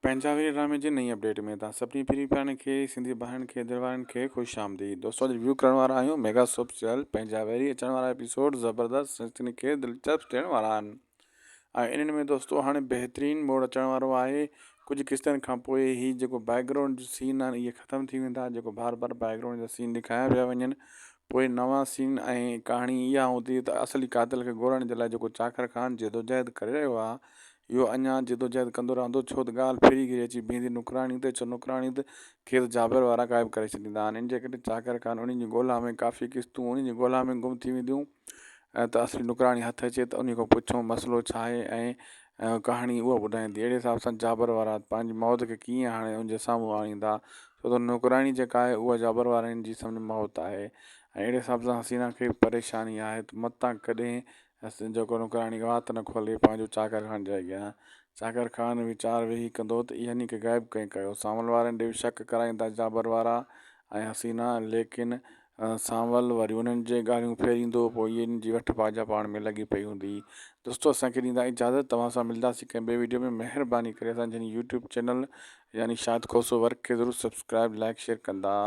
پنهنجا ويري ڊرامي جي نئين اپڊيٽ ۾ توهان سڀني پرين پيارن کي سنڌي ڀائرن کي دل وارن کي خوش آمديد دوستو اڄ ريويو ڪرڻ وارا آهيون ميگا سوپ سيريل پنهنجا ويري اچڻ وارا ايپيسوڊ زبردست سنسني کي دلچسپ ٿيڻ وارا آهن ۽ انهن ۾ دوستو هاڻي بهترين موڙ اچڻ وارو آهي ڪجهه قسطن کان پوء هي جيڪو بيڪ گرائونڊ جو سين آهن اهي ختم ٿي ويندا جيڪو بار بار بيڪ گرائونڊ جا سين ڏيکاريا پيا وڃن پوء نوان سين ۽ ڪهاڻي اها هوندي ته اصلي قاتل کي ڳولڻ جي لاء جيڪو چاڪر خان جدوجهد ڪري رهيو آهي اهو اڃا جدوجهد ڪندو رهندو ڇو ته ڳالهه ڦري گهري اچي بيهندي نڪراڻي تي ڇو نڪراڻي ته کيس جابر وارا غائب ڪري ڇڏيندا آهن ان جي ڪري چاڪر خان انهن جي ڳولا ۾ ڪافي قسطون انهن جي ڳولا ۾ گم ٿي وينديون ته اصلي نڪراڻي هٿ اچي ته انهي کان پڇون مسئلو ڇا آهي ۽ ڪهاڻي اها ٻڌائيندي اهڙي حساب سان جابر وارا پنهنجي موت کي ڪيئن هاڻي ان جي سامهون آڻيندا ڇو ته نوڪراڻي جيڪا آهي اها جابر وارن جي سمجهه موت آهي ۽ اهڙي حساب سان حسينا کي به پريشاني آهي ته متان ڪڏهن جيڪو نوڪراڻي وات نه کولي پنهنجو چاڪر خان جي اڳيان چاڪر خان ويچار ويهي ڪندو ته اهني کي غائب ڪنهن ڪيو سانول وارن ڏي به شڪ ڪرائيندا جابر وارا ۽ حسينا ليڪن سانول وري انهن جي ڳالهيون ڦيريندو پوء انهن جي وٺ باجا پاڻ ۾ لڳي پئي هوندي دوستو اسان کي ڏيندا اجازت توهان سان ملداسين ڪنهن ٻي ويڊيو ۾ مهرباني ڪري اسان جي يوٽيوب چينل يعني شاهد کوسو ورڪ کي ضرور سبسڪرائب لائڪ شيئر ڪندا.